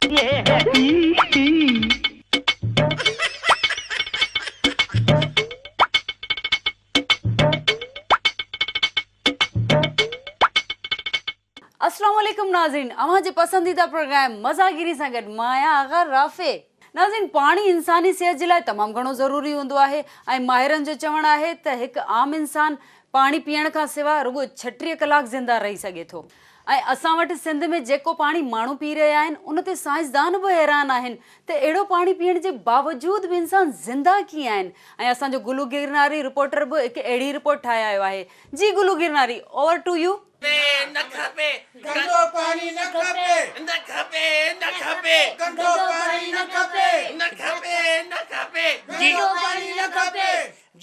اسلام عليڪم ناظرين اوهان جي پسنديده پروگرام مزاگيري سان گڏ مان آهيان آغا رافع. ناظرين پاڻي انساني صحت جي لاء تمام گهڻو ضروري هوندو آهي ۽ ماهرن جو چوڻ آهي ته هڪ عام انسان پاڻي پيئڻ کان سواء رڳو 36 ڪلاڪ زنده رهي سگهي ٿو ۽ اسان وٽ سنڌ ۾ جيڪو پاڻي ماڻهو پي رهيا آهن ان تي سائنسدان به حيران آهن ته اهڙو پاڻي پيئڻ جي باوجود به انسان زنده ڪيئن آهن ۽ اسان جو گلو گرناري رپورٽر به هڪ اهڙي رپورٽ ٺاهي آيو آهي جي گلو گرناري اوور ٽو يو. نه کپي گندو پاڻي نه کپي. نه کپي نه کپي گندو پاڻي نه کپي. نه کپي نه کپي. گندو پاڻي نه کپي.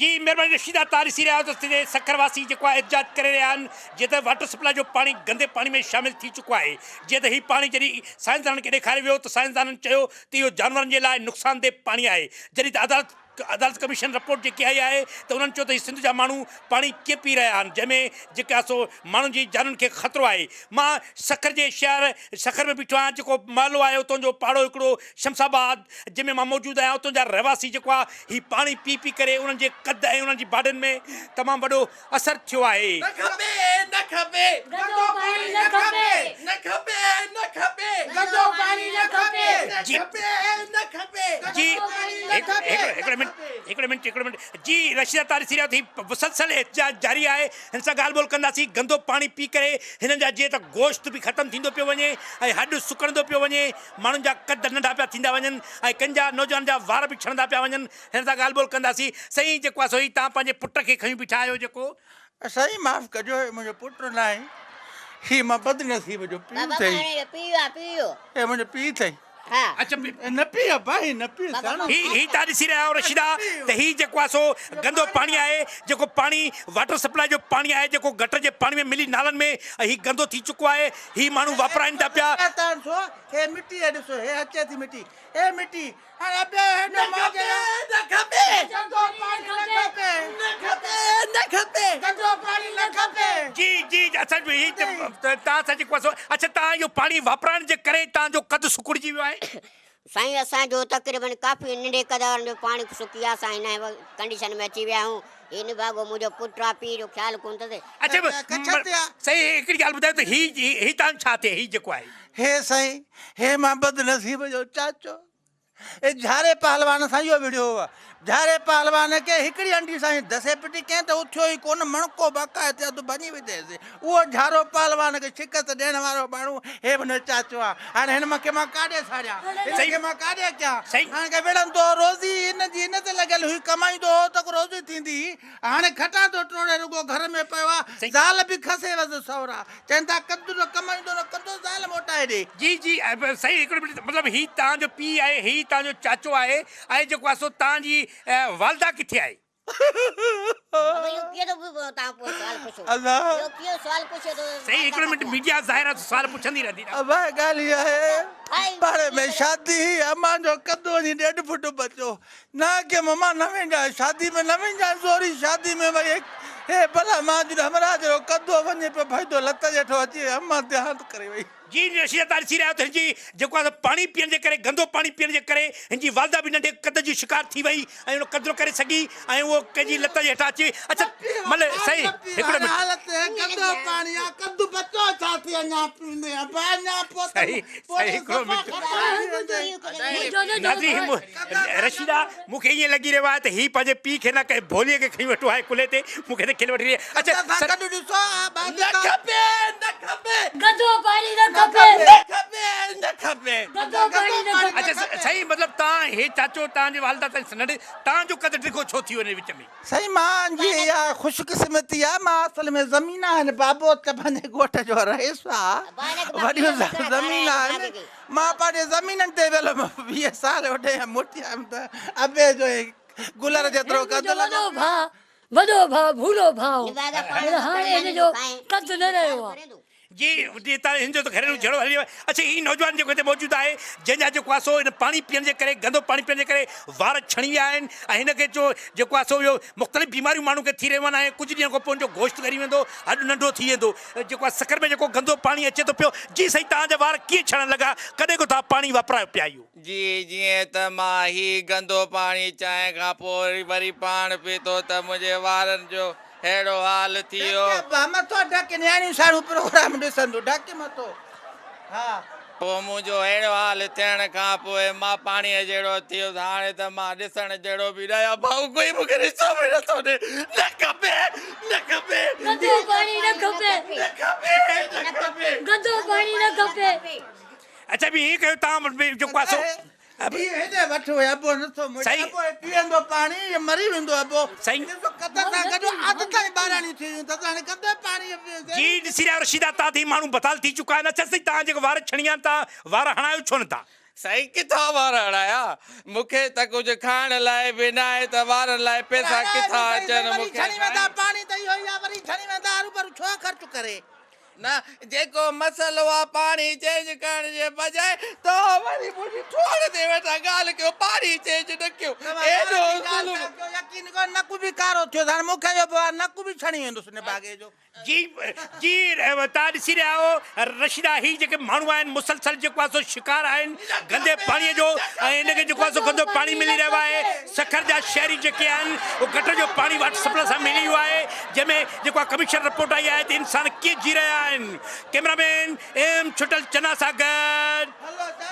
جي مهرباني رشيده تان ڏسي رهيا آهيو ته سڄي سکر واسي جيڪو آهي احتجاج ڪري رهيا آهن جيئن ته واٽر سپلاء جو پاڻي گندي پاڻي ۾ شامل ٿي چڪو آهي جيئن ته هي پاڻي جڏهن سائنسدانن کي ڏيکاريو ويو ته سائنسدانن چيو ته اهو جانورن جي لاء نقصانده پاڻي آهي جڏهن ته عدالت عدالت ڪميشن رپورٽ جيڪي آئي آهي ته انهن چيو ته هي سنڌ جا ماڻهو پاڻي ڪيئن پي رهيا آهن جنهن ۾ جيڪي آهي سو ماڻهن جي جانين کي خطرو آهي مان سکر جي شهر سکر ۾ بيٺو آهيان جيڪو محلو آهي اتان جو پاڙو هڪڙو شمس آباد جنهن ۾ مان موجود آهيان اتان جا رهواسي جيڪو آهي هي پاڻي پي پي ڪري انهن جي قد ۽ انهن جي باڊين ۾ تمام وڏو اثر ٿيو آهي. نه کپي نه کپي. گندو پاڻي نه کپي. نه کپي نه کپي. گندو پاڻي نه کپي. نه کپي نه کپي. جي هڪڙو منٽ هڪڙو منٽ هڪڙو منٽ جي رشيده تان ڏسي رهيا ٿي مسلسل احتجاج جاري آهي هن سان ڳالهه ٻولهه ڪنداسين گندو پاڻي پي ڪري هنن جا جيئن ته گوشت به ختم ٿيندو پيو وڃي ۽ هڏ سڪڻندو پيو وڃي ماڻهن جا قد ننڍا پيا ٿيندا وڃن ۽ ڪن جا نوجوانن جا وار به ڇڻندا پيا وڃن هن سان ڳالهه ٻولهه ڪنداسين. سائين جيڪو آهي سو هي توهان پنهنجي پٽ کي کنيون بيٺا آهيو جيڪو. سائين معاف ڪجو هي منهنجو پٽ ناهي هي مان بدنصيب جو پيء بابا اٿئي. مان هن جو پيء آ پيء. هي منهنجو پيء اٿئي. ها. اڇا نه پيء ابا هي نه پيء سياڻو. هي هي توهان ڏسي رهيا آهيو رشيده ته هي جيڪو آهي سو گندو پاڻي آهي جيڪو پاڻي واٽر سپلاء جو پاڻي آهي جيڪو گٽر جي پاڻي ۾ ملي نالن ۾ ۽ هي گندو ٿي چڪو آهي هي ماڻهو واپرائن ٿا پيا. توهان ڏسو هي مٽي هي ڏسو هي اچي ٿي مٽي هي مٽي نه کپي نه کپي گندو پاڻي نه کپي نه کپي نه کپي گندو پاڻي نه کپي. جي جي اسان جو هي تان سان جيڪو آهي اڇا تان اهو پاڻي واپرائڻ جي ڪري تان جو قد سڪڙجي ويو آهي. سائين اسان جو تقريبن ڪافي ننڍي قد وارن جو پاڻي سڪي ويا اسان هن ڪنڊيشن ۾ اچي ويا آهيون هي نڀاڳو منهنجو پٽ آ پيء جو خيال ڪونه اٿس. اڇا سائين هڪڙي ڳالهه ٻڌايو ته هي هي تان ڇا ٿئي هي جيڪو آهي. هي سائين هي مان بدنصيب جو چاچو اي جھاري پهلوان سان اهو وڙهيو هو. جھاري پهلوان کي هڪڙي انڊي سان ئي دسي پٽي ڪئين ته اٿيو ئي ڪونه، مڻڪو باقاعدي اڌ ڀڃي وڌيس. اهو جھارو پهلوان کي شڪست ڏيڻ وارو ماڻهو هي منهنجو چاچو آ. هاڻي هن کي مان ڪاڏي ساڙيان؟ هن کي مان ڪاڏي ڪيان؟ هاڻي کي وڙهندو هو، روزي هن جي هن تي لڳل هئي، ڪمائيندو هو ته روزي ٿيندي هئي. هاڻي کٽان ٿو ٽوڙي رڳو گهر ۾ پيو آ. زال به کسي ويس سهرا. چون ٿا قد نه ڪمائيندو نه ڪندو زال موٽائي ڏي. جي جي سائين هڪڙو منٽ مطلب هي توهان جو پيء آهي هي توهان جو چاچو آهي ۽ جيڪو آهي سو توهان جي والده ڪٿي آهي. سائين هڪڙو منٽ ميڊيا ظاهر آهي سوال پڇندي رهندي نه. ابا ڳالهه اها آهي پاڙي ۾ شادي هئي امان جو قد وڃي ڏيڍ فٽ بچو نه ڪي ماما نه وينجان شادي ۾ نه وينجان زوري شادي ۾ وئي هي ڀلا مان جڏهن همراهه جهڙو قد هو وڃي پيو ڀڄندو لت جيٺو اچي امان ديهانت ڪري وئي. جي رشيده تان ڏسي رهيا آهيو ته هن جي جيڪو آهي سو پاڻي پيئڻ جي ڪري گندو پاڻي پيئڻ جي ڪري هن جي والده به ننڍي قد جي شڪار ٿي وئي ۽ ان قد نه ڪري سگهي ۽ اهو ڪنهن جي لت جي هيٺان اچي اڇا مطلب صحيح هڪڙو منٽ گندو پاڻي آ قد بچو ڇا ٿي اڃا پيئندي ابا اڃا پوء ته صحيح صحيح هڪڙو منٽ ناظرين رشيده، مون کي ائين لڳي رهيو آهي ته هي پنهنجي پيء کي نه ڪنهن ڀوليء کي کنيو ويٺو آهي ڪلهي تي. مون کي ته کل وٺي رهي آهي. اڇا، سر. نه کپي، نه کپي. گندو پاڻي نه کپي. نه کپي، نه کپي. گندو پاڻي نه کپي. اڇا، سائين مطلب توهان هي چاچو توهان جي والده تائين ننڍي توهان جو قد ڊگهو ڇو ٿي ويو ان وچ ۾؟ سائين مان جي اها خوش قسمتي آ مان اصل ۾ زمين آهن بابو ته پنهنجي ڳوٺ جو رئيس آ وڏيون زمين آهن مان پنهنجي زمينن تي ويل هيم 20 سال وٺي ۽ موٽي آيم ته ابي جو هي گلر جيترو قد منهنجو وڏو ڀاء وڏو ڀاء ڀورو ڀاء هو پر هاڻي هن جو قد نه رهيو آ. جي جي تان هن جو ته گهريلو جهيڙو هلي ويو آهي. اڇا هي نوجوان جيڪو هتي موجود آهي جنهن جا جيڪو آهي سو هن پاڻي پيئڻ جي ڪري گندو پاڻي پيئڻ جي ڪري وار ڇڻي ويا آهن ۽ هن کي جو جيڪو آهي سو اهو مختلف بيماريون ماڻهو کي ٿي رهيون آهن ۽ ڪجهه ڏينهن کان پوء هن جو گوشت ڳري ويندو هڏ ننڍو ٿي ويندو جيڪو آهي سکر ۾ جيڪو گندو پاڻي اچي ٿو پيو جي سائين توهان جا وار ڪيئن ڇڻڻ لڳا ڪڏهن کان توهان پاڻي واپرايو پيا اهو. جي جيئن ته مان هي گندو پاڻي چانهه کان پوء وري پاڻ پيتو ته منهنجي وارن جو ههڙو حال ٿي ويو. ڍڪ ابا مٿو ڍڪ نياڻيون ساڻون پروگرام ڏسندو ڍڪ مٿو ها. پوء منهنجو اهڙو حال ٿيڻ کان پوء مان پاڻيء جهڙو ٿي ويس. هاڻي ته مان ڏسڻ جهڙو به نه آهيان. ڀائو ڪوئي مون کي رشتو به نٿو ڏي. نه کپي، نه کپي. گندو پاڻي نه کپي. نه کپي، نه کپي. گندو پاڻي نه کپي. اڇا به ائين ڪيو تان به جيڪو آهي سو. هي هيڏي وٺ هي ابو نٿو مڙي سائين. ابو هي پيئندو پاڻي هي مري ويندو ابو. سائين. ڏسو قدر سان گڏ عادت ئي ٻاراڻيون ٿي ويون اٿس هاڻي گندي پاڻي پيئندي. جي ڏسي رهيا آهيو رشيد آ تان ته هي ماڻهو بتال ٿي چڪا آهن اڇا سائين تان جيڪو وار ڇڻي ويا آهن تان وار هڻايو ڇو نه ٿا. سائين ڪٿان وار هڻايا مون کي ته ڪجهه کائڻ لاء به ناهي ته وارن لاء پئسا ڪٿان اچن مون وري کي ڇڻي ويندا سائين. پاڻي ته اهو ئي آ وري ڇڻي ويندا هروڀرو ڇو خرچ ڪري. نه جيڪو مسئلو آ پاڻي چينج ڪرڻ جي بجاء توهان وري منهنجي ٺوڙ تي ويٺا ڳالهه ڪيو پاڻي چينج نه ڪيو ايڏو ظلم. يقين ڪيو نڪ به ڪارو ٿيو هاڻي مون کي اهو به نڪ به ڇڻي ويندس نڀاڳي جو. جي جي توهان ڏسي رهيا آهيو رشيده هي جيڪي ماڻهو آهن مسلسل جيڪو آهي سو شڪار آهن گندي پاڻي جو ۽ ان کي جيڪو آهي سو گندو پاڻي ملي رهيو آهي سکر جا شهري جيڪي آهن اهي گٽر جو پاڻي واٽر سپلاء سان ملي ويو آهي جنهن ۾ جيڪو آهي ڪمشنر رپورٽ آئي آهي ته انسان ڪيئن جي رهيا آهن camera man M Chhatal Channa سان گڏ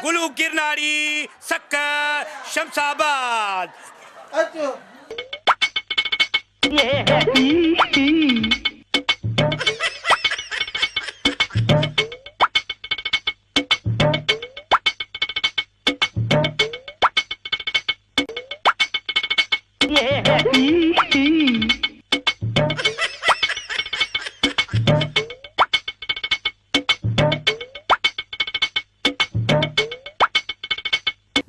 گلو گرناڙي سکر شمس آباد. اچو.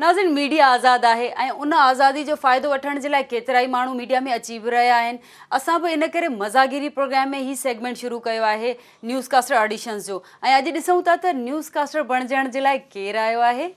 ناظرين ميڊيا آزاد آهي ۽ ان آزادي جو فائدو وٺڻ جي لاء ڪيترائي ماڻهو ميڊيا ۾ اچي به رهيا آهن اسان به ان ڪري مزاگيري پروگرام ۾ هي سيگمينٽ شروع ڪيو آهي نيوز ڪاسٽر آڊيشنز جو ۽ اڄ ڏسون ٿا ته نيوز ڪاسٽر بڻجڻ جي لاء ڪير آيو آهي.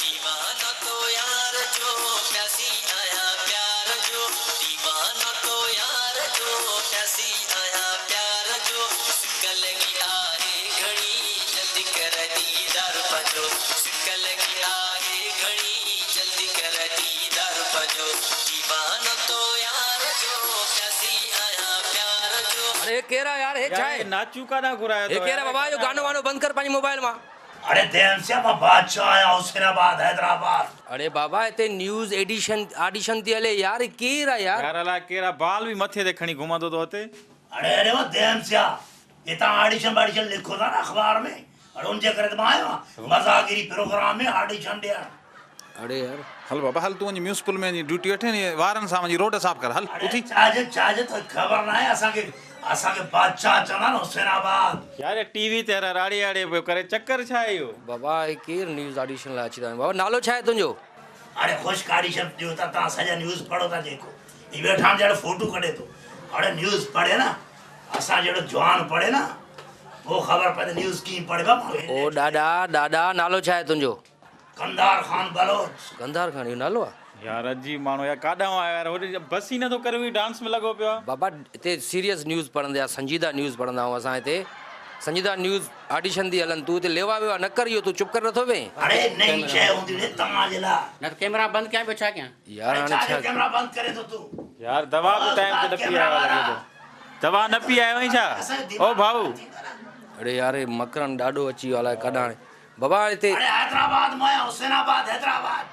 ديوانو تو يار جو پياسي آهيان پيار جو ديوانو تو يار جو پياسي آهيان پيار جو سڪ لڳي آهي گهڻي جلدي ڪر ديدار پنهنجو سڪ لڳي آهي گهڻي جلدي ڪر ديدار پنهنجو ديوانو تو يار جو پياسي آهيان پيار جو. اڙي هي ڪير آ يار هي ڇا آهي. ناچو ڪاڏانهن گهرايو هي اٿو ڪير آ بابا اهو گانو وانو بند ڪر پنهنجي موبائل مان. اڙي دينسيا مان بادشاهه آهيان حسين آباد حيدرآباد. اڙي بابا هتي نيوز ايڊيشن آڊيشن ٿي هلي يار هي ڪير آ يار. يار الاء ڪير آ بال به مٿي تي کڻي گهمندو ٿو اچي. اڙي اڙي او دينسيا هي توهان آڊيشن واڊيشن لکو ٿا نه اخبار ۾ اڙي ان جي ڪري ته مان آيو آهيان مزاگيري پروگرام ۾ آڊيشن ڏيڻ. اڙي يار. هل بابا هل تون وڃي ميونسپل ۾ وڃي ڊيوٽي وٺ ۽ وارن سان وڃي روڊ صاف ڪر هل اڙي اٿي. ڇا جو ڇا جو توکي خبر ناهي اسان کي اسان کي بادشاهه چوندا آهن حسين آباد. يار هي ٽي وي تي هر راڙي آڙي پيو ڪري چڪر ڇا آهي اهو. بابا هي ڪير نيوز آڊيشن لاء اچي ٿا وڃن بابا نالو ڇا آهي تنهنجو. اڙي خشڪ آڊيشن ڏيو ٿا توهان سڄا نيوز پڙهو ٿا جيڪو هي ويٺا آهن جهڙو فوٽو ڪڍي ٿو اڙي نيوز پڙهي نه اسان جهڙو جوان پڙهي نه پوء خبر پئي ته نيوز ڪيئن پڙهبا. او ڏاڏا ڏاڏا نالو ڇا آهي تنهنجو. قنڌار خان بلوچ. قنڌار خان اهو نالو آ. يار عجيب ماڻهو يار ڪاڏانهن آيو يار هوڏي بس ئي نٿو ڪري هو ڊانس ۾ لڳو پيو آ. بابا هتي سيريس نيوز پڙهندي آ سنجيده نيوز پڙهندا آهيون اسان هتي سنجيده نيوز آڊيشن ٿي هلن تون هتي ليوا ويوا نه ڪر اهو تون چپ ڪري نٿو ويهين. اڙي نئين شيء هوندي ڙي توهان جي لاء. نه ته ڪيمرا بند ڪيان ٻيو ڇا ڪيان. يار اڙي هاڻي ڇا ڇا جو ڪيمرا بند ڪري ٿو تون. يار دوا به ٽائيم تي نه پي آيو آ لڳي ٿو. دوا نه پي آيو آهين ڇا او ڀائو. اڙي يار هي مڪران ڏاڏو اچي ويو الائي ڪڏهن هاڻي بابا هتي. اڙي حيدرآباد مان آهيان حسين آباد حيدرآباد.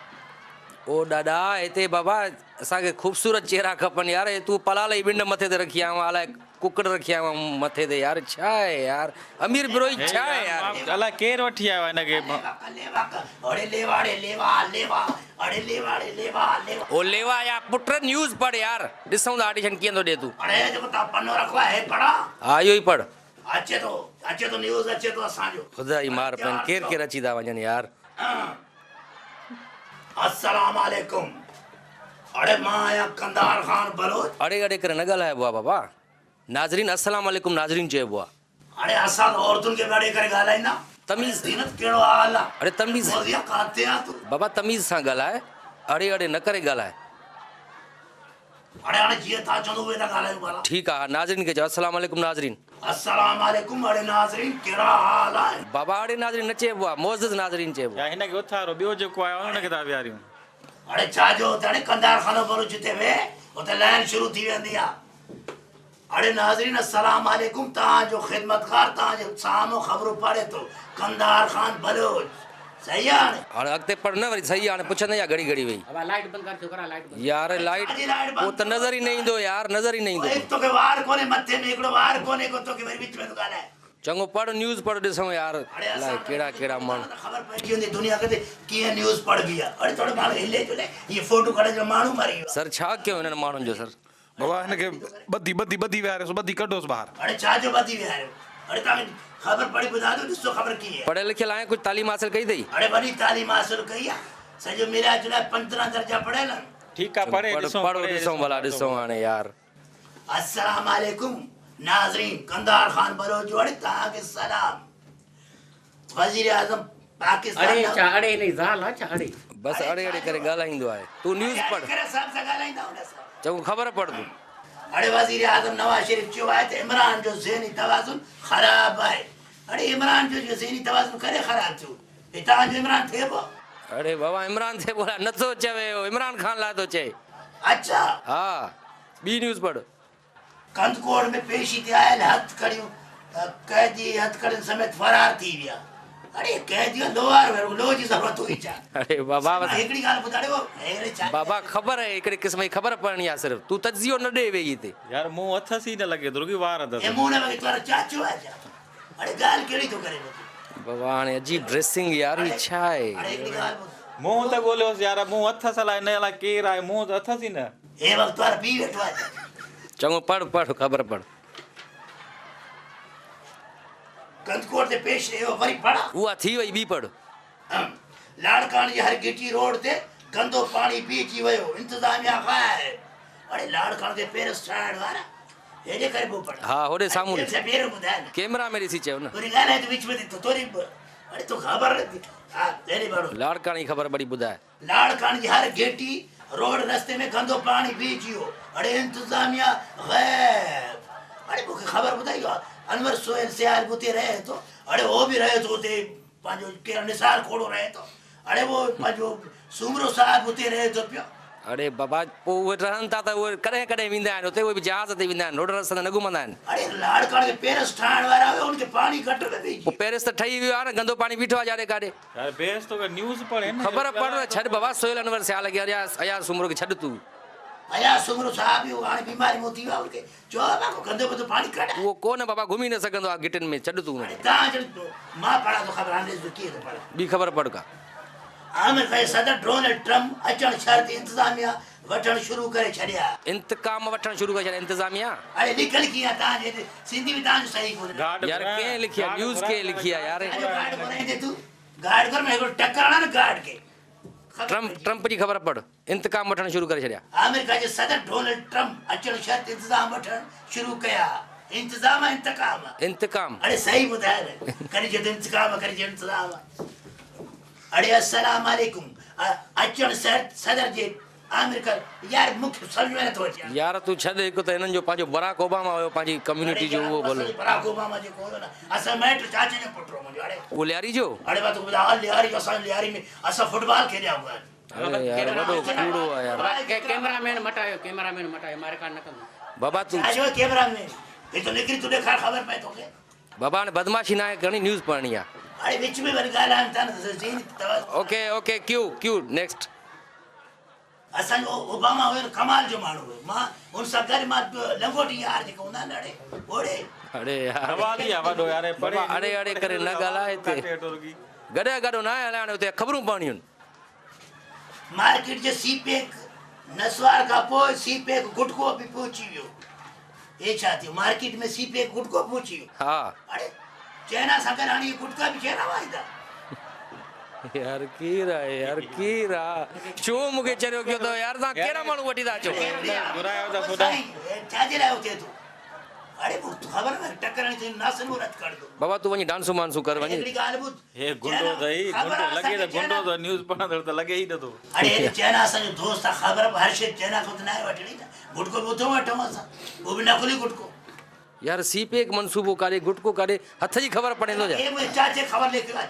او ڏاڏا هتي بابا اسان کي خوبصورت چهرا کپن يار هي تون پلال جي ٻنڊ مٿي تي رکي آيو آهين الائي ڪڪڙ رکي آيو آهين مٿي تي يار ڇا آهي يار امير بروهي هي ڇا آهي يار يار. مان الائي ڪير وٺي آيو آهي هن کي. ليوا ڪ ليوا ڪ اڙي ليوا ڙي ليوا ليوا اڙي ليوا ڙي ليوا ليوا. او ليوا يا پٽ نيوز پڙهه يار ڏسون ٿا آڊيشن ڪيئن ٿو ڏي تون. اڙي جيڪو تان پنو رکيو آهي هي پڙهان. ها اهو ئي پڙهه. اچي ٿو اچي ٿو نيوز اچي ٿو اسان جو. خدا جي مار پين ڪير ڪير اچي ٿا وڃن يار. السلام عليڪم اڙي مان آهيان قنڌار خان بلوچ. اڙي اڙي ڪري نه ڳالهائبو آ بابا. ناظرين السلام عليڪم ناظرين چئبو آ. اڙي اسان ته عورتن کي به اڙي ڪري ڳالهائيندا. تميز. زينت ڪهڙو حال آ. اڙي تميز. فوزيه ڪاٿي آ تون. بابا تميز سان ڳالهاء اڙي اڙي نه ڪري ڳالهاء. اڙي هاڻي جيئن توهان چوندو اهي ٿا ڳالهايون ڀلا. ٺيڪ آ ناظرين کي چئو السلام عليڪم ناظرين. السلام عليڪم اڙي ناظرين ڪهڙا حال آهن. بابا اڙي ناظرين نه چئبو آ معزز ناظرين چئبو آ. يا هن کي اٿارو ٻيو جيڪو آيو آهي ان کي ٿا ويهاريون. اڙي ڇا جو اتي اڙي قنڌار خانو بلوچ جتي ويهه اتي لائين شروع ٿي ويندي آ. اڙي ناظرين السلام عليڪم توهان جو خدمتگار توهان جي سامهون خبرون پڙهي ٿو قنڌار خان بلوچ صحيح آ هاڻي. هاڻي اڳتي پڙھ نه وري صحيح آ هاڻي پڇندين يا گهڙي گهڙي ويهي. ابا لائيٽ بند ڪر ڇوڪرا لائيٽ بند. يار لائيٽ پوء ته نظر ئي نه ايندو يار نظر ئي نه ايندو. هڪ توکي وار ڪونهي مٿي ۾ هڪڙو وار ڪونهي ڪو توکي وري وچ ۾ ٿو ڳالهائي. چڱو پڙھ نيوز پڙھ ڏسون يار الائي ڪهڙا ڪهڙا ماڻهو. خبر پئجي ويندي دنيا کي ته ڪيئن نيوز پڙهبي آ اڙي ٿورو ماڻهو هلي جلي هي فوٽو ڪڍي جو ماڻهو مري ويو آ. سر ڇا ڪيو هنن ماڻهن جو سر. بابا هن کي ٻڌي ٻڌي ٻڌي ويهاريوس ٻڌي ڪڍوس ٻاهر. اڙي ڇا جو ٻڌي ويهاريو اڙي توهان کي خبر پڙهي ٻڌايان ٿو ڏسو خبر ڪيئن آ. پڙهيل لکيل آهين ڪجهه تعليم حاصل ڪئي اٿئي. اڙي وڏي تعليم حاصل ڪئي آ سڄو ملائي جلائي 15 درجا پڙهيل آهن. ٺيڪ آ پڙهي ڏسون پڙهو ڏسون ڀلا ڏسون هاڻي يار. السلام عليڪم ناظرين قنڌار خان بلوچ جو اڙي توهان کي سلام وزير اعظم پاڪستان اڙي ڇا اڙي هن جي زال آ ڇا اڙي. بس اڙي اڙي ڪري ڳالهائيندو آهي تون نيوز پڙھ. ڪهڙي حساب سان ڳالهائيندا هن سان. چڱو خبر پڙھ تون. اڙي وزير اعظم نواز شريف چيو آهي ته عمران جو ذهني توازن خراب آهي اڙي عمران جو ذهني توازن ڪڏهن خراب ٿيو هي توهان جو عمران ٿيٻو. اڙي بابا عمران ٿيٻو لاء نٿو چوي اهو عمران خان لاء ٿو چئي. اڇا. ها ٻي نيوز پڙھ. ڪنڌڪوٽ ۾ پيشي تي آيل هٿڪڙيون قيدي هٿڪڙين سميت فرار ٿي ويا. اڙي قيدي لوهار ويو لوهه جي ضرورت هئي ڇا؟ اڙي بابا هڪڙي ڳالهه ٻڌاڙيو اهڙي ڇا؟ بابا خبر آهي هڪڙي قسم جي خبر پڙهڻي آهي صرف تون تجزيو نه ڏي ويهي هتي. يار منهن اٿس ئي نه لڳي ٿو رڳي وار اٿس. هي منهن نه لڳي تنهنجو چاچو آهي ڇا؟ اڙي ڳالهه ڪهڙي ٿو ڪرين پيو تون. بابا هاڻي عجيب ڊريسنگ يار هي ڇا آهي. اڙي هڪڙي ڳالهه ٻڌ. منهن ته ڳوليوس يار منهن اٿس الائي نه الائي ڪير آهي منهن ته اٿس ئي نه. هي وقت وارو پيء ويٺو آهي ڇا؟ چڱو پڙهه پڙهه خبر پڙهه. ڪنڌڪوٽ تي پيش رهيو وري پڙهان. اها ٿي وئي ٻي پڙهه. لاڙڪاڻي جي هر گهٽي روڊ تي گندو پاڻي بيهجي ويو انتظاميا غائب. اڙي لاڙڪاڻي تي پيرس ٺاهڻ وارا هيڏي ڪري پيو پڙهان. ها هوڏي سامهون ڏس. پهريون ٻڌاء نه. ڪيمرا ۾ ڏسي چيو نه. وري ڳالهائي ٿو وچ ۾ ته توري اڙي توکي خبر نه ٿي. ها هيڏي پڙهو. لاڙڪاڻي جي خبر پڙهي ٻڌاء. لاڙڪاڻي جي هر گهٽي، روڊ رستي ۾ گندو پاڻي بيهجي ويو، اڙي انتظاميا غائب، اڙي مونکي خبر ٻڌائي اهو انور سهيل سيال به اتي رهي ٿو، اڙي هو به رهي ٿو اتي پنهنجو ڪير نثار کوڙو رهي ٿو، اڙي اهو پنهنجو سومرو صاحب اتي رهي ٿو پيو. اڙي بابا پوء اهي رهن ٿا ته اهي ڪڏهن ڪڏهن ويندا آهن اتي اهي به جهاز تي ويندا آهن روڊ رستن تي نه گهمندا آهن. اڙي لاڙڪاڻي کي پيرس ٺاهڻ وارا هيا ان کي پاڻي گٽر ۾ بيهجي پوء ويو. پيرس ته ٺهي ويو آهي نه گندو پاڻي بيٺو آهي جاڏي ڪاڏي. يار بيس تو نيوز پڙهين نه خبر پڙھ نه ڇڏ بابا سهيل انور سيال کي اياز سومرو کي ڇڏ تون. اياز سومرو صاحب اهو هاڻي بيماري مون ٿي ويو آهي ان کي چئو بابا ڪو گندو بندو پاڻي ڪڍ. اهو ڪو نه بابا گهمي نه سگهندو آهي گهٽين ۾ ڇڏ تون ان کي. تان ڇڏ مان پڙهان ٿو خبر هاڻي ڏس ڪيئن ٿو پڙهان. ٻي خبر پڙھ ڪا. آمريڪا جي صدر ڊونلڊ ٽرمپ اچڻ شرط انتظاميا وٺڻ شروع ڪري ڇڏيا. انتقام وٺڻ شروع ڪري ڇڏيا انتظاميا. اڙي لکيل ڪيئن آهي تان جي سنڌي به تان جو صحيح ڪونهي. يار ڪنهن لکي آهي نيوز ڪنهن لکي آهي يار. اڄ گارڊ گهرائيندي تون گارڊ گهر ۾ هڪڙو ٽڪر هڻان نه گارڊ کي. ٽرمپ ٽرمپ جي خبر پڙھ انتقام وٺڻ شروع ڪري ڇڏيا. آمريڪا جي صدر ڊونلڊ ٽرمپ اچڻ شرط انتظام وٺڻ شروع ڪيا. انتظام آ انتقام آ. انتقام. اڙي صحيح ٻڌاء نه ڪڏهن چئي ٿو انتقام آ ڪڏهن چئي انتظام آ. اڙي السلام عليڪم اچڻ شرط صدر جي آمريڪا يار مونکي سمجهه ۾ نٿو اچي. يار تون ڇڏ هڪ ته هنن جو پنهنجو براڪ اوباما هيو پنهنجي ڪميونٽي جو اهو ڀلو. براڪ اوباما جيڪو هيو نه اسان مائٽ چاچي جو پٽ هو منهنجو اڙي. اهو لياري جو؟ اڙي مان توکي ٻڌايان لياري جو اسان لياري ۾ اسان فٽبال کيڏيا هئا. اڙي يار وڏو ڪوڙو آ يار. ڪيمرا مين مٽايو ڪيمرا مين مٽايو مان رڪارڊ نه ڪندم. بابا تون. ڇا جو ڪيمرا مين هي تو نڪري تون ڏيکار خبر پئي توکي. بابا هاڻي بدمعاشي ناهي ڪرڻي نيوز پڙهڻي آ. اڙي وچ ۾ وري ڳالهائن ٿا نه ذهني توازن. اوڪي اوڪي ڪيو ڪيو نيڪسٽ. اسان جو اوباما هيو نه ڪمال جو ماڻهو هيو مان ان سان گڏ مان لنگوٽي يار جيڪا هوندا آهن نه اڙي اوڙي. اڙي يار حوالي آ وڏو يار پڙهي بابا اڙي اڙي ڪري نه ڳالهاء هتي گڏهه گاڏو ناهي هلائڻو هتي خبرون پڙهڻيون آهن. مارڪيٽ جي سي پيڪ نسوار کان پوء سي پيڪ گٽڪو به پهچي ويو هي ڇا ٿيو مارڪيٽ ۾ سي پيڪ گٽڪو پهچي ويو ها اڙي چئنا سان گڏ هاڻي هي گٽڪا به چئنا مان ايندا. يار ڪير آهي يار ڪير آ ڇو مون کي چريو ڪيو اٿو يار توهان ڪهڙا ماڻهو وٺي ٿا اچو. گهرايو ٿا سوڍا. ڇا جي لاء اٿي ٿو اڙي پوء خبر نه ٽڪر هڻي تنهنجو ناسن مورت ڪڍندو. بابا تون وڃي ڊانسون مانسون ڪر وڃي. هڪڙي ڳالهه ٻڌ. هي گنڊو اٿئي گنڊو لڳي ته گنڊو ته نيوز پڙهندڙ ته لڳي ئي نٿو. اڙي هي چينا اسان جو دوست آ خبر هر شي چينا کان ته ناهي وٺڻي نه گٽڪو به اٿو وٺون اسان اهو به نقلي گٽڪو. يار سي پيڪ منصوبو ڪاڏي گٽڪو ڪاڏي هٿ جي خبر پڙهين ٿو ڇا. هي منهنجي چاچي خبر لکيو آ.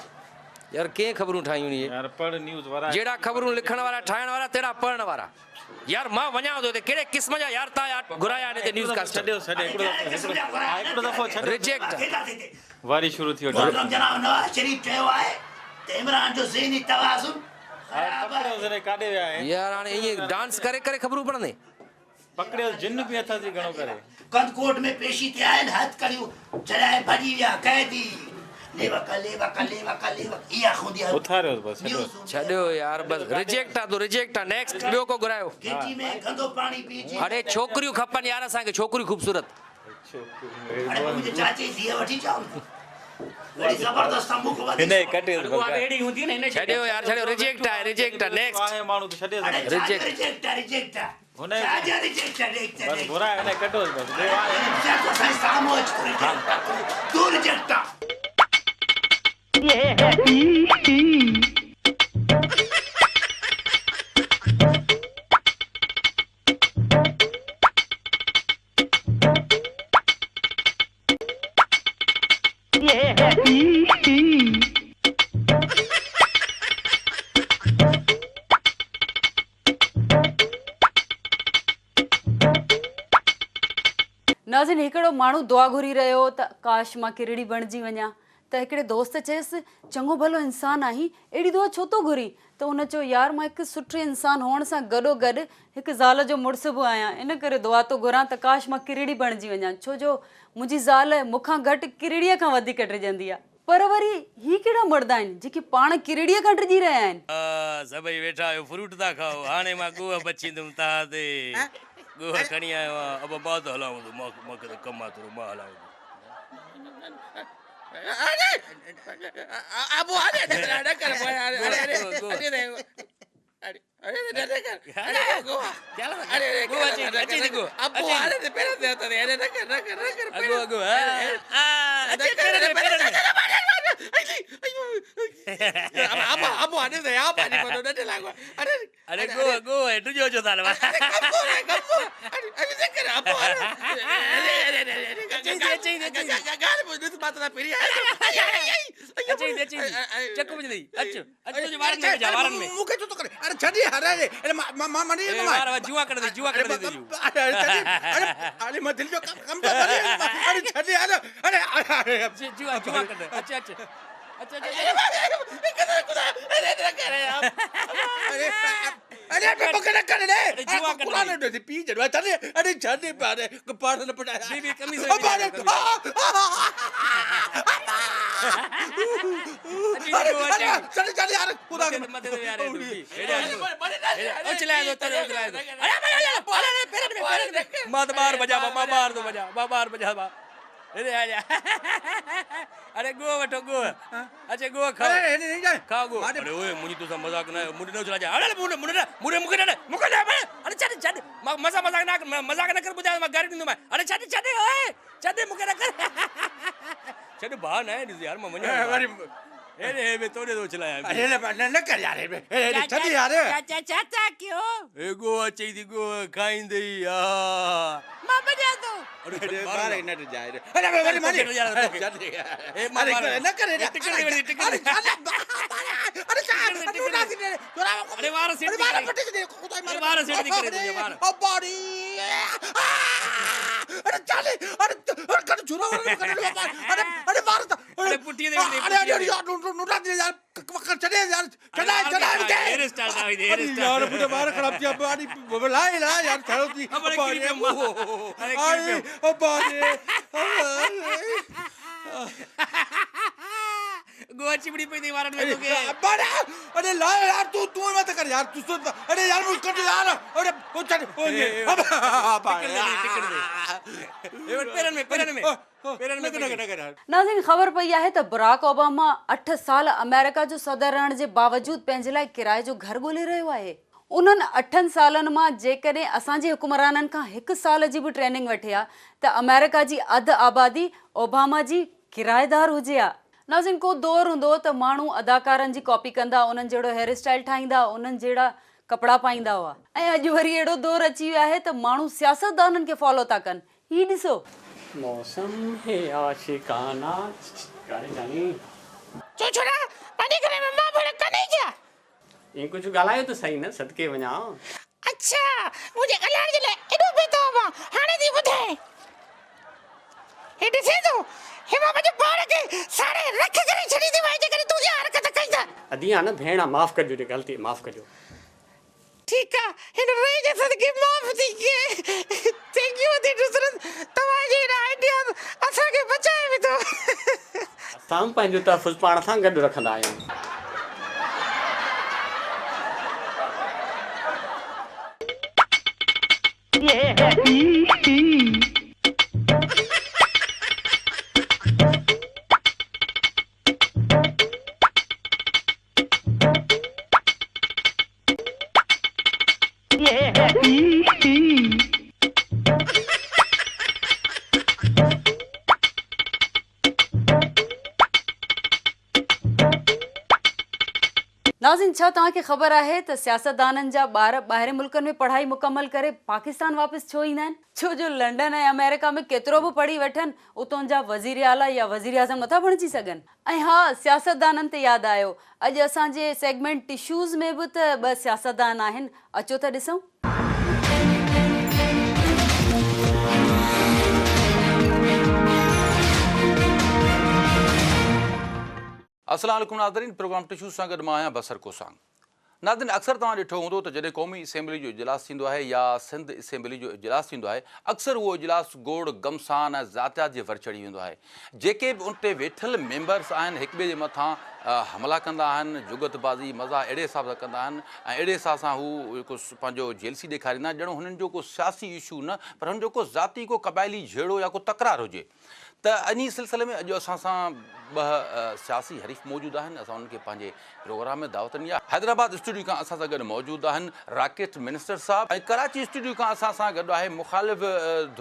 يار ڪنهن خبرون ٺاهيون اهي. يار پڙهه نيوز ورائي. جهڙا خبرون لکڻ وارا ٺاهڻ وارا تهڙا پڙهڻ وارا. يار مان وڃان ٿو هتي ڪهڙي قسم جا يار تان گهرايا آهن هتي نيوز ڪاسٽر. ڇڏيو ڇڏيو هڪڙو دفعو هڪڙو دفعو ڇڏيو. ريجيڪٽ. وري شروع ٿي ويو محترم جناب نواز شريف چيو آهي ته عمران جو ذهني توازن خراب آهي. پڪڙيو ذري ڪاڏي ويا آهن. يار هاڻي ائين ڊانس ڪري ڪري خبرون پڙهندين. پڪڙيو جن به اٿس ئي گهڻو ڪري. ڪنڌڪوٽ ۾ پيشي تي آيل هٿڪڙيون ڇڏائي ڀڄي ويا قيدي. ليوڪ ليوڪ ليوڪ ليوڪ اها خوندي آهي. اٿاريوس بس ڇڏيوس. ڇڏيو يار بس ريجيڪٽ آ تون ريجيڪٽ آ نيڪسٽ ٻيو ڪو گهرايو. گهٽي ۾ گندو پاڻي پيئجي. اڙي ڇوڪريون کپن يار اسان کي ڇوڪريون خوبصورت. اڙي پوء منهنجي چاچي جي ڌيء وٺي چئو نه اهڙي زبردست آ مون کان وڌيڪ. هن کي ڪٽيس بس. ڇڏيو يار ڇڏيو ريجيڪٽ آهي ريجيڪٽ آ نيڪسٽ. آهي ماڻهو ته ڇڏيس. اڙي چاچو ريجيڪٽ آ ريجيڪٽ آ. هن کي چاچا ريجيڪٽ آ ريجيڪٽ آ. بس گهرائي هن کي ڪڍوس بس ٻيو آهي. چاچو سائين سامهون اچ تون ريجيڪٽ آ تون ريجيڪٽ آ. ناظرين هڪڙو ماڻهو دعا گهري رهيو هو ته ڪاش مان ڪرڙي بڻجي وڃان ته هڪڙي دوست چيس چڱو ڀلو انسان آهين اهڙي دعا ڇو ٿو گهرين ته هن چيو يار مان هڪ سٺي انسان هئڻ سان گڏو گڏ هڪ زال جو مڙس به آهيان ان ڪري دعا ٿو گهران ته ڪاش مان ڪرڙي بڻجي وڃان ڇو جو منهنجي زال مون کان گهٽ ڪرڙيء کان وڌيڪ ڊڄندي آهي. پر وري هي ڪهڙا مرد آهن جيڪي پاڻ ڪرڙيء کان ڊڄي رهيا آهن. سڀئي ويٺا آهيو فروٽ ٿا کائو هاڻي مان ڳوهه بڇيندم تهان تي ڳوهه کڻي آيو آهيان ابا مان ته هلان ٿو مان کي ته ڪم آهي ٿورو مان هلان ٿو. مون کي ڇو ٿو ڪري اڙي ڇڏ يار اڙي اڙي مان مان مري ويندو مان اڙي جوا ڪڍندي جوا ڪڍندي اڙي ڇڏ اڙي اڙي مان دل جو ڪم ٿو ڪري اڙي ڇڏ يار اڙي اڙي جوا جوا ڪڍ اچ اچ اچ اچ اڙي اڙي پڪڙ ڪر ڏي جوا ڪڍ قرآن ڏي پي جڙ ڇڏ اڙي ڇڏ پاري پاڻ نه پٽايا بي بي قميص ڇڏ ڀاء ناهي ڏس يار مان وڃان ٿو. وري هيڏي هي به توڏي ٿو اڇلايان اڙي نه نه ڪر يار هي هي ڇڏ يار. چاچا ڇا ٿا ڪيو؟ هي ڳوهه اچئي ٿي ڳوهه کائيندئي ها. مان ڀڄان ٿو. اڙي ٻار کي نه ڊڄاء اڙي وري ماني ڇڏ يار اڙي نه ڪر اڙي اڙي وار سيٽ ٿي ڪري اڙي وار سيٽ ٿي ڪري تنهنجا وار. اڙي پٺيء تي وجهندئي پٺيء تي. هيئر اسٽائل ٺاهي ٿي هيئر اسٽائل. ابڙي ڪري پيو اڙي ڪري پيو. ڳوهه چمڙي پئي اٿئي وارن ۾ توکي. اڙي لاء يار تون تون مت ڪر يار تون سن اڙي يار مون ڪڍ يار اڙي او ڇڏ او ٽڪڙ دي ٽڪڙ دي. هي وٺ پيرن ۾ پيرن ۾ پيرن ۾ نه نه نه. ناظرين خبر پئي آهي ته براڪ اوباما 8 سال آمريڪا جو صدر رهڻ جي باوجود پنهنجي لاء ڪرائي جو گهر ڳولي رهيو آهي. انهن اٺن سالن مان جيڪڏهن اسان جي حڪمرانن کان هڪ سال جي به ٽريننگ وٺي ها ته آمريڪا جي اڌ آبادي اوباما جي ڪرائيدار هجي ها. ناظرين ڪو دور هوندو هو ته ماڻهو اداڪارن جي ڪاپي ڪندا، انهن جهڙو هيئر اسٽائيل ٺاهيندا، انهن جهڙا ڪپڙا پائيندا هئا ۽ اڄ وري اهڙو دور اچي ويو آهي ته ماڻهو سياستدانن کي فالو ٿا ڪن. هي ڏسو. موسم هي عاشقانه گاڻي جاني. ڇو ڇوڙا پنهنجي گهر ۾ مان ڀيڻ ڪانهي ڇا؟ ائين ڪجهه ڳالهايو ته سهي نه صدقي وڃان. اڇا منهنجي ڳالهائڻ جي لاء ايڏو بيتاب آن هاڻي ٿي ٻڌائين. هي ڏسين ٿو هي مان پنهنجي پاڻ کي ساڙي رک ڪري ڇڏينديمانء جيڪڏهن تون اها حرڪت ڪئي ته. ادي آ نه ڀيڻ آ معاف ڪجو جي غلطي معاف ڪجو. ٺيڪ آ هن رئي جي صدقي معاف ٿي گئي. Thank you ادي نصرت توهان جي هن آئيڊيا اسان کي بچائي وڌو. اسان به پنهنجو تحفظ پاڻ سان گڏ رکندا آهيون. ناظرين ڇا توهان کي خبر آهي ته سياستدانن جا ٻار ٻاهرين ملڪن ۾ پڙهائي مڪمل ڪري پاڪستان واپس ڇو ايندا آهن؟ ڇو جو لنڊن ۽ آمريڪا ۾ ڪيترو به پڙهي وٺن اتون جا وزير اعليٰ يا وزيراعظم نٿا بڻجي سگهن. ۽ ها سياستدانن تي ياد آيو اڄ اسان جي سيگمينٽ ٽشوز ۾ به ته ٻه سياستدان آهن اچو ته ڏسون. السلام عليڪم ناظرين پروگرام ٽشوز سان گڏ مان آهيان بصر ڪوسانگ. ناظرين اڪثر توهان ڏٺو هوندو ته جڏهن قومي اسيمبلي جو اجلاس ٿيندو آهي يا سنڌ اسيمبلي جو اجلاس ٿيندو آهي اڪثر اهو اجلاس گوڙ گمسان ۽ ذاتيات جي ور چڙهي ويندو آهي جيڪي به ان تي ويٺل ميمبرس آهن هڪ ٻئي جي مٿان حملا ڪندا آهن جڳت بازي مزا اهڙي حساب سان ڪندا آهن ۽ اهڙي حساب سان هو جيڪو پنهنجو جيلسي ڏيکاريندا آهن ڄڻ هنن جو ڪو سياسي اشو نه پر هنن جو ڪو ذاتي ڪو قبائلي جهيڙو يا ڪو تڪرار هجي ته انهي سلسلي ۾ اڄ اسان سان ٻه سياسي حريف موجود آهن اسان انهن کي پنهنجي پروگرام ۾ دعوت ڏني آهي حيدرآباد اسٽوڊيو کان اسان سان گڏ موجود آهن راڪيٽ منسٽر صاحب ۽ ڪراچي اسٽوڊيو کان اسان سان گڏ آهي مخالف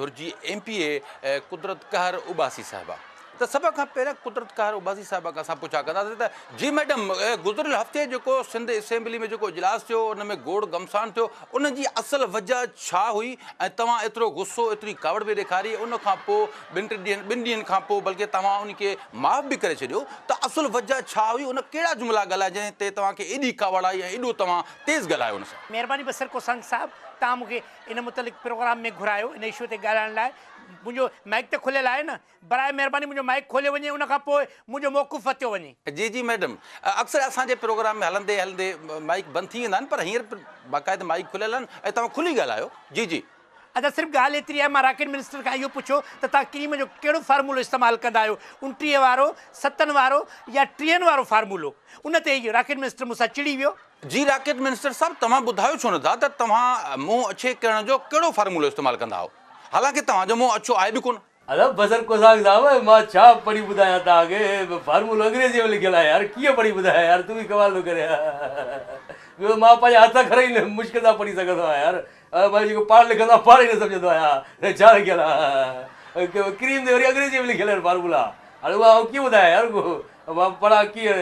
ڌر جي ايم پي اي قدرت قهر عباسي صاحبه ته سڀ کان پهريان قدرت قهر عباسي صاحبه کان اسان پڇا ڪنداسين ته جي ميڊم گذريل هفتي جيڪو سنڌ اسيمبلي ۾ جيڪو اجلاس ٿيو ان ۾ گوڙ گمسان ٿيو ان جي اصل وجه ڇا هئي ۽ توهان ايترو غصو ايتري ڪاوڙ به ڏيکاري ان کان پوء ٻن ٽن ڏينهن ٻن ڏينهن کان پوء بلڪه توهان ان کي معاف به ڪري ڇڏيو ته اصل وجه ڇا هئي ان ڪهڙا جملا ڳالهايا جنهن تي توهان کي ايڏي ڪاوڙ آئي ۽ ايڏو توهان تيز ڳالهايو ان سان. مهرباني بصر ڪوسانگ صاحب توهان مون کي ان متعلق پروگرام ۾ گهرايو ان اشو تي ڳالهائڻ لاء منهنجو مائيڪ ته کليل آهي نه براء مهرباني منهنجو مائيڪ کوليو وڃي ان کان پوء منهنجو موقف ورتيو وڃي. جي جي ميڊم اڪثر اسان جي پروگرام ۾ هلندي هلندي مائيڪ بند ٿي ويندا آهن پر هينئر باقاعده مائيڪ کليل آهن ۽ توهان کلي ڳالهايو جي جي. ادا صرف ڳالهه ايتري آهي مان راڪيٽ منسٽر کان اهو پڇيو ته توهان ڪريم جو ڪهڙو فارمولو استعمال ڪندا آهيو 29 وارو، ستن وارو يا ٽيهن وارو فارمولو ان تي ئي راڪيٽ منسٽر مون سان چڙي ويو. جي راڪيٽ منسٽر صاحب توهان ٻڌايو ڇو نٿا ته توهان منهن اڇي ڪرڻ جو ڪهڙو فارمولو استعمال ڪندا آهيو حالانڪه توهان جو منهن اڇو آهي به ڪونه. ادا بصر ڪوساڪ صاحب مان ڇا پڙهي ٻڌايان توهان کي فارمولو انگريزي ۾ لکيل آهي يار ڪيئن پڙهي ٻڌايان يار تون به ڪمال ٿو ڪرين ٻيو مان پنهنجا هٿ اکر ئي مشڪل سان پڙهي سگهندو آهيان يار مان جيڪو پاڻ لکندو آهيان پاڻ ئي نه سمجهندو آهيان ته ڇا لکيل آهي ڪريم تي وري انگريزي ۾ لکيل آهن فارمولا هاڻي اها آئون ڪيئن ٻڌايان يار مان پڙهان ڪيئن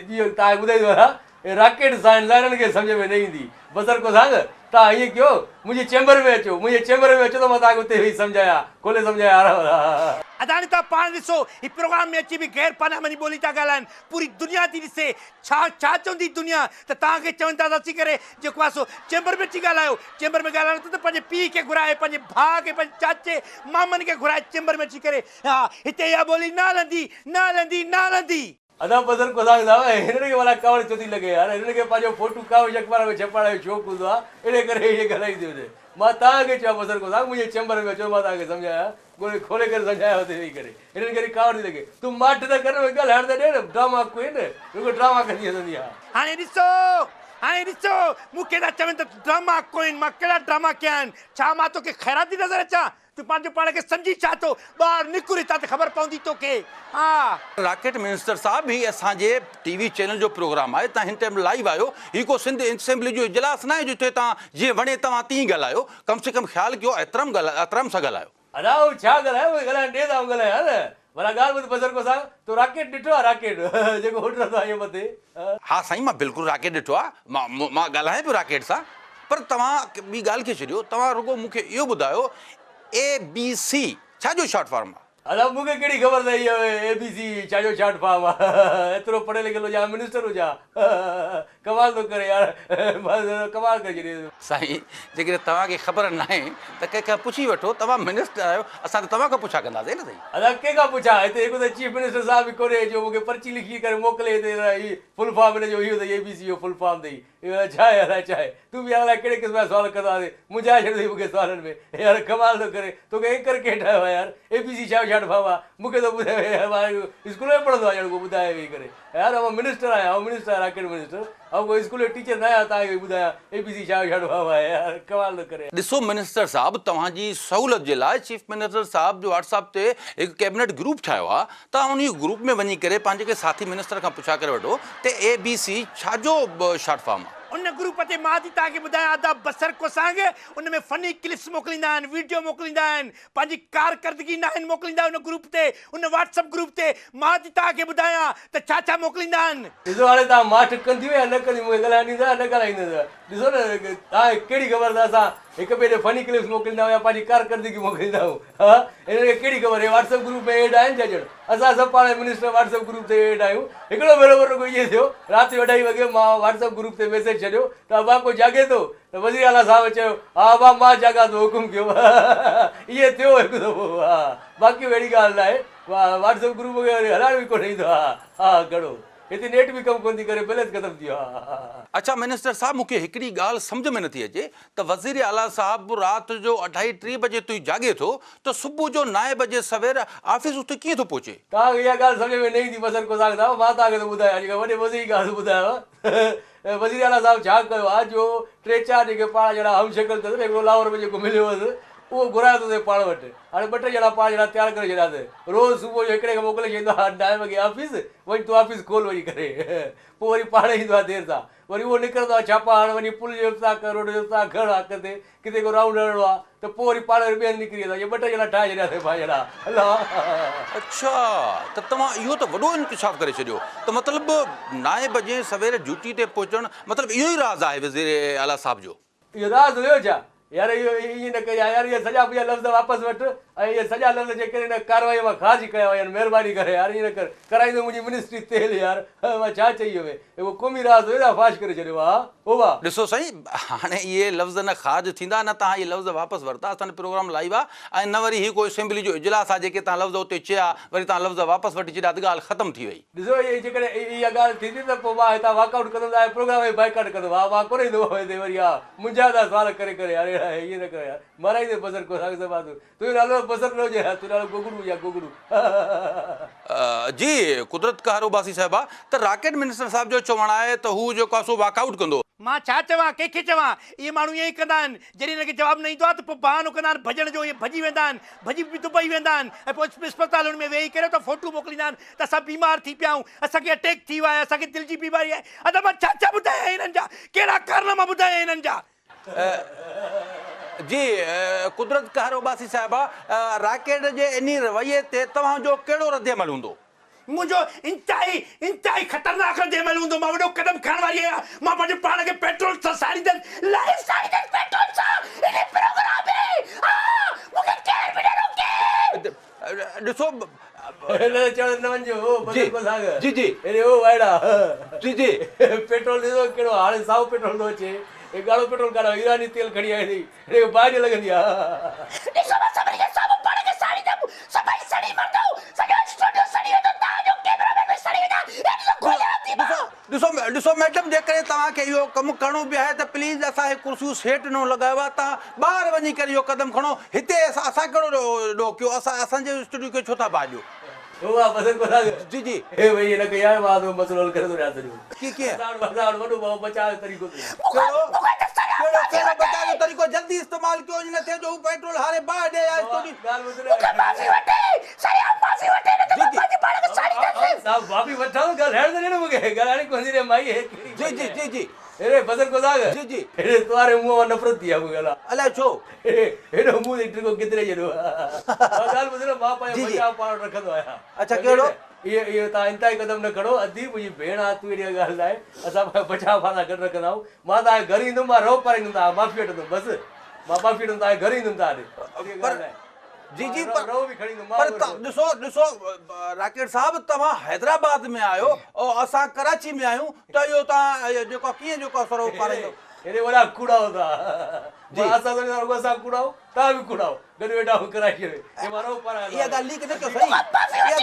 جيئن توهان کي ٻڌائيندو آهيان هي راڪيٽ سائنس آهي هنن کي سمجهه ۾ نه ايندي. بصر ڪوسانگ، توهان ائين ڪيو، منهنجي چيمبر ۾ اچو، منهنجي چيمبر ۾ اچو ته مان توهان کي اتي ويهي سمجهايان، کولي سمجهايان آرام سان. ادا هاڻي توهان پاڻ ڏسو، هي پروگرام ۾ اچي به غير پارلياماني ٻولي ٿا ڳالهائن، پوري دنيا ٿي ڏسي، ڇا ڇا چوندي دنيا ته توهان کي چون ٿا ته اچي ڪري جيڪو آهي سو چيمبر ۾ اچي ڳالهايو، چيمبر ۾ ڳالهائڻو اٿو ته پنهنجي پيء کي گهرائي، پنهنجي ڀاء کي، پنهنجي چاچي، مامن کي گهرائي چيمبر ۾ اچي ڪري، ها هتي اها ٻولي نه هلندي، نه هلندي، نه هلندي. ادا بدر ڪوساڪ صاحب هنن کي ڀلا ڪاوڙ ڇو ٿي لڳي يار هنن کي پنهنجو فوٽو ڪاوش اخبار ۾ ڇپائڻ جو شوق هوندو آ انهي ڪري ائين ڳالهائيندي هجي مان توهان کي چيو بصر ڪوسانگ منهنجي چيمبر ۾ اچو مان توهان کي سمجهايان ڳولي کولي ڪري سمجهايان اتي ويهي ڪري هنن کي وري ڪاوڙ ٿي لڳي تون ماٺ ته ڪر نه ڳالهائڻ ته ڏي نه ڊراما ڪوئين رڳو ڊراما ڪندي هلندي آ. هاڻي ڏسو هاڻي ڏسو مون کي ٿا چون ته ڊراما ڪوئين مان ڪهڙا ڊراما ڪيا آهن ڇا مان توکي خيراتي نظر اچان تون پنهنجو پاڻ کي سمجهين ڇا ٿو؟ ٻاهر نڪر هتان ته خبر پوندي توکي. ها. راڪيٽ منسٽر صاحب هي اسان جي ٽي وي چينل جو پروگرام آهي تان هن ٽائيم لائيو آهيو هي ڪو سنڌ اسيمبلي جو اجلاس ناهي جتي تان جيئن وڻي توهان تيئن ڳالهايو ڪم سي ڪم خيال ڪيو احترام احترام سان ڳالهايو. ادا آئون ڇا ڳالهايان مونکي ڳالهائڻ ڏي ته آئون ڳالهايان نه ڀلا ڳالهه ٻڌ بصر ڪوسانگ تو راڪيٽ ڏٺو آهي راڪيٽ جيڪو اڏرندو آهي ائين مٿي. ها سائين مان بلڪل راڪيٽ ڏٺو آهي مان مان ڳالهايان پيو راڪيٽ سان پر توهان ٻي ڳالهه کي ڇڏيو توهان رڳو مون کي اهو ٻڌايو اي بي سي ڇا جو شارٽ فارم آهي؟ ادا مون کي ڪهڙي خبر ته اهو اي بي سي ڇا جو شارٽ فارم آهي ايترو پڙهيل لکيل هجان منسٽر هجان ڪمال ٿو ڪري يار ڪمال ڪري ڇڏيو. سائين جيڪڏهن توهان کي خبر ناهي ته ڪنهن کان پڇي وٺو توهان منسٽر آهيو اسان ته توهان کان پڇا ڪنداسين نه سائين. ادا ڪنهن کان پڇان هتي هڪ ته چيف منسٽر صاحب به ڪونهي جو مون کي پرچي لکي ڪري موڪلي هتي هي فل فارم هن جو اهو اٿئي اي بي سي جو فل فارم اٿئي اهو ڇا آهي الائي ڇا آهي تون به الائي ڪهڙي قسم جا سوال ڪندو آهين منجهائي ڇڏيو اٿئي مون کي سوالن ۾ يار ڪمال ٿو ڪري توکي اينڪر ڪنهن ٺاهيو آهي يار اي بي سي ڇا جو شارٽ فارم آهي مون کي ٿو ٻڌائي يار مان اسڪول ۾ پڙهندو آهيان ڄڻ ڪو ٻڌائي ويهي ڪري يار آئون منسٽر آهيان آئون منسٽر آهيان راڪيٽ منسٽر آئون ڪو اسڪول جو ٽيچر نه آهيان توهان کي ٻڌايان اي بي سي ڇا جو شارٽ فارم آهي يار ڪمال ٿو ڪري. ڏسو منسٽر صاحب توهان جي سهولت جي لاء چيف منسٽر صاحب جو واٽس اپ تي هڪ ڪيبنيٽ گروپ ٺاهيو آهي توهان انهي گروپ ۾ وڃي ڪري پنهنجي ڪنهن ساٿي منسٽر کان پڇا ڪري وٺو ته اي بي سي ڇا جو شارٽ فارم آهي. ان گروپ تي مان ٿي توهان کي ٻڌايان ادا بصر ڪوسانگ ان ۾ فني ڪلپس موڪليندا آهن ويڊيو موڪليندا آهن پنهنجي ڪارڪردگي ناهن موڪليندا ان گروپ تي ان واٽس اپ گروپ تي مان ٿي توهان کي ٻڌايان ته ڇا ڇا موڪليندا آهن. ڏسو هاڻي توهان ماٺ ڪنديون يا نه ڪنديون مون کي ڳالهائڻ ڏيندا يا نه ڳالهائيندؤ ڏسو نه توهان کي ڪهڙي خبر ته اسان هڪ ٻئي ڏي فني ڪلپس موڪليندا آهيون يا پنهنجي ڪارڪردگي موڪليندا آهيون ها هنن کي ڪهڙي خبر هي واٽس اپ گروپ ۾ ايڊ آهن ڇا ڄڻ اسان سڀ پاڻ منسٽر واٽس اپ گروپ تي ايڊ آهيون هڪڙو ڀيرو وري رڳو ائين ٿيو رات جو اڍائي وڳي مان واٽس اپ گروپ تي ميسيج ڇڏيو ته ابا ڪو جاڳي ٿو ته وزير اعليٰ صاحب چيو ها ابا مان جاڳان ٿو حڪم ڪيو ائين ٿيو هڪ دفعو ها باقي اهڙي ڳالهه ناهي واٽس اپ گروپ کي وري هلائڻ به ڪونه ايندو آ ها گهڻو هتي نيٽ به ڪم ڪونه ٿي ڪري بيلنس ختم ٿي ويو آ. اڇا منسٽر صاحب مون کي هڪڙي ڳالهه سمجهه ۾ نٿي اچي ته وزير اعليٰ صاحب رات جو اڍائي ٽي بجي تائين جاڳي ٿو ته صبح جو نائين بجي سوير آفيس اٿي ڪيئن ٿو پهچي؟ توهان کي اها ڳالهه سمجهه ۾ نه ايندي بصر ڪوساڪ صاحب مان توهان کي ٿو ٻڌايان جيڪا وڏي مزي جي ڳالهه ٿو ٻڌايانو وزير اعليٰ صاحب ڇا ڪيو آ جو ٽي چار جيڪي پاڻ جهڙا هم شڪل اٿس نه هڪڙو لاهور ۾ جيڪو مليو هوس اهو گهرايو اٿس پاڻ وٽ هاڻي ٻه ٽي ڄڻا پاڻ جهڙا تيار ڪري ڇڏيا اٿس روز صبح جو هڪڙي کي موڪلي ڇڏيندو آهي نائين وڳي آفيس وڃ تون آفيس کول وڃي ڪري پوء وري پاڻ ايندو آهي دير سان وري اهو نڪرندو آهي ڇاپا هڻ وڃي پل جو افتتاح ڪر روڊ جو افتتاح ڪر آ ڪٿي ڪٿي ڪو رائونڊ هڻڻو آهي ته پوء وري پاڻ وري ٻئي هنڌ نڪري ويندو آهي اهي ٻه ٽي ڄڻا ٺاهي ڇڏيا اٿس پاڻ جهڙا الله. اڇا ته توهان اهو ته وڏو انڪشاف ڪري ڇڏيو ته مطلب نائين بجي سوير ڊيوٽي تي پهچڻ مطلب اهو ئي راز آهي وزير اعليٰ صاحب جو. اهو راز هيو ڇا؟ يار اهو ائين نه ڪجانء يار اهي سڄا منهنجا لفظ واپس وٺ ۽ اهي سڄا لفظ جيڪڏهن هن ڪارروائيء مان خارج ڪيا ويا آهن مهرباني ڪري يار ائين نه ڪر ڪرائيندو منهنجي منسٽري تيل يار مان ڇا چئي ويو هي اهو قومي راز هيو يا فاش ڪري ڇڏيو ها او وا. ڏسو سائين هاڻي اهي لفظ نه خارج ٿيندا نه توهان اهي لفظ واپس ورتا اسان جو پروگرام لائيو آهي ۽ نه وري هي ڪو اسيمبلي جو اجلاس آهي جيڪي توهان لفظ اتي چيا وري توهان لفظ واپس وٺي ڇڏيا ته ڳالهه ختم ٿي وئي. ڏسو اهي جيڪڏهن اها ڳالهه ٿيندي ته پوء مان هتان واڪ آئوٽ ڪندس ۽ پروگرام کي بائيڪاٽ ڪندس. ها مان ڪونه ايندومانء هتي وري ها منجها ٿا سوال ڪري ڪري يار اهڙا ائين نه ڪر يار مارائيندين بصر ڪو ساڳ سڀا تون تنهنجو نالو بصر نه هجي ها تنهنجو نالو گوگڙو هجي ها گوگڙو. جي قدرت قهر عباسي صاحبه ته راڪيٽ منسٽر صاحب جو چوڻ آهي ته هو جيڪو آهي سو واڪ آئوٽ ڪندو. مان ڇا چوان ڪنهن کي چوان اهي ماڻهو ائين ئي ڪندا آهن جڏهن هنن کي جواب نه ايندو آهي ته پوء بهانو ڪندا آهن ڀڄڻ جو ائين ڀڄي ويندا آهن ڀڄي به دبئي ويندا آهن ۽ پوء اسپتالن ۾ ويهي ڪري اتان فوٽو موڪليندا آهن ته اسان بيمار ٿي پيا آهيون، اسان کي اٽيڪ ٿي ويو آهي، اسان کي دل جي بيماري آهي. ادا مان ڇا ڇا ٻڌايان هنن جا، ڪهڙا ڪارناما ٻڌايان هنن جا. جي قدرت قهر عباسي صاحبه، راڪيٽ جي انهي رويي تي توهان جو ڪهڙو ردعمل هوندو؟ منهنجو انتهائي انتهائي خطرناڪ ردعمل هوندو، مان وڏو قدم کڻڻ واري آهيان، مان پنهنجو پاڻ کي پيٽرول سان ساڙيندس، لائيو ساڙيندس پيٽرول سان انهي پروگرام ۾، ها مون کي ڪير به نه روڪي. ڏسو هن چيو نه وڃجو او جي بدر ڪوساڳ جي جي اڙي او وائڙا جي جي پيٽرول ڏسو ڪهڙو هاڻي سائو پيٽرول ٿو اچي هي ڳاڙهو پيٽرول ڪاڏانهن ايراني تيل کڻي آيو اٿئي هن کي باهه نه لڳندي آ. ڏسو مان سڀني کي سامهون پاڻ کي ساڙيندم سڀئي سڙي مرندؤ سڄو اسٽوڊيو سڙي ويندو توهان جو ڪيمرا مين به سڙي ويندا هي ڏسو کوليان ٿي مان. ڏسو ڏسو ڏسو ميڊم جيڪڏهن توهان کي اهو ڪم ڪرڻو به آهي ته پليز اسان هي ڪرسيون سيٽ نو لڳايو آهي توهان ٻاهر وڃي ڪري اهو قدم کڻو هتي اسان ڪهڙو ڏوهه ڪيو اسان اسان جي اسٽوڊيو کي ڇو ٿا باهه ڏيو. هو بصر ڪو ساڳ جي جي. هي وئي هن کي يار مان تو مسئلو حل ڪري ٿو ڏيان سڄو. ڪي ڪيئن. اسان وٽ اسان وٽ وڏو ڀاء بچاء جو طريقو اٿئي. ڪهڙو ڪهڙو ڪهڙو بچاء جو طريقو جلدي استعمال ڪيو ائين نه ٿئي جو هو پيٽرول هاري باهه ڏئي يا اسٽوڊيو. مون کان معافي وٺي سرعام معافي وٺي نه ته مان پنهنجي پاڻ کي ساڙيندس. صاحب معافي وٺان ٿو ڳالهائڻ ته ڏي نه مون کي ڳالهائڻ ڪونه ٿي ڏي مائي هي ڪهڙي جي جي جي جي. اڙي بصر ڪو ساڳ جي جي. اڙي تواري منهن مان نفرت ٿي آ مون کي الا. الائي ڇو. هيڏو منهن تي ٽڪو ڪيتري جيڏو آ. مان ڳالهه ٻڌ نه مان پنهنجو جي جي. بچاء پاڻ وٽ رکندو آهيان. اڇا ڪهڙو. اهو اهو توهان انتهائي قدم نه کڻو ادي منهنجي ڀيڻ آ تون اهڙي ڳالهه ناهي اسان پنهنجو بچاء پاڻ سان گڏ رکندا آهيون مان توهان جي گهر ايندم مان رئو پارائيندم توهان کان معافي وٺندم بس مان معافي وٺندم توهان جي گهر ايندم توهان ڏي اهڙي پر ڳالهه ناهي. جي جي مان پر رئو به کڻي ايندم مان پر ڏسو ڏسو راڪيٽ صاحب توهان حيدرآباد ۾ آهيو او اسان ڪراچي ۾ آهيون ته اهو توهان جيڪو ڪيئن جيڪو آ سو رئو پارائيندو. هيڏي وڏا ڪوڙا هوندا مان اسان سمجهندا رڳو اسان ڪوڙا آهيون توهان به ڪوڙا آهيو گڏ ويٺا آهيون ڪراچيء ۾ هي مان رئو پارايان اها ڳالهه ليڪ نه ڪيو سائين اها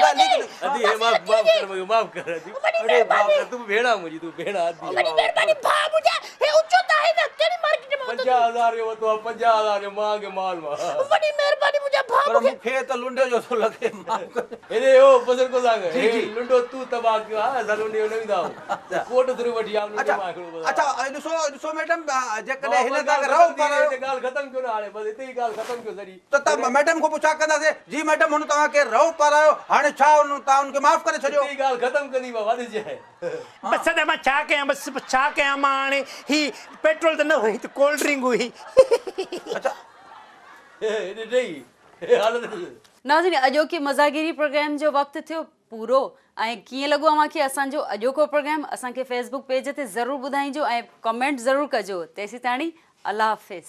ڳالهه ليڪ نه ادي هي معاف معاف ڪر مونکي معاف ڪر ادي اڙي معاف ڪر تون به ڀيڻ آ منهنجي تون ڀيڻ آ ادي وڏي مهرباني ڀاء منهنجا هي اوچو ته آهي نه ڪهڙي مارڪيٽ مان ورتو 50000 جو ورتو آ 50000 جو مهانگي مال مان. وڏي مهرباني منهنجا ڀاء پر مون کي ته لنڊي جو ٿو لڳي معاف ڪجو. هيڏي هو بصر ڪو ساڳ جي هي جي. لنڊو تون تباهه ڪيو آ اسان لنڊي جو نه ويندا آهيون ڪوٽ ٿرو وٺي آيم لنڊي مان هڪڙو بس اڇا ڏسو ڏسو ميڊم جيڪڏهن مان هن ڳالهه تان رئو ختم ٿي پارايو هتي ڳالهه ختم ڪيو نه هاڻي بس هتي ئي ڳالهه ختم ڪيو سڄي. ته توهان ميڊم کان پڇا ڪنداسين جي ميڊم هن توهان کي رئو پارايو هاڻي ڇا ان توهان ان کي معاف ڪري ڇڏيو. هتي ئي ڳالهه ختم ڪندي مان ڏسجانء. بس ادا مان ڇا ڪيان بس ڇا ڪيان مان هاڻي هي پيٽرول ته نه هئي هي ته ڪولڊ ڊرنڪ هئي. اڇا هيڏي ڏئي هي حالت ڏس. ناظرين اڄوڪي مزاگيري پروگرام جو وقت ٿيو پورو ۽ ڪيئن لڳو اوهان کي اسان جو اڄوڪو پروگرام اسان کي فيس بڪ پيج تي ضرور ٻڌائينجو ۽ ڪمينٽ ضرور ڪجو تيسيتاڻي الله حافظ.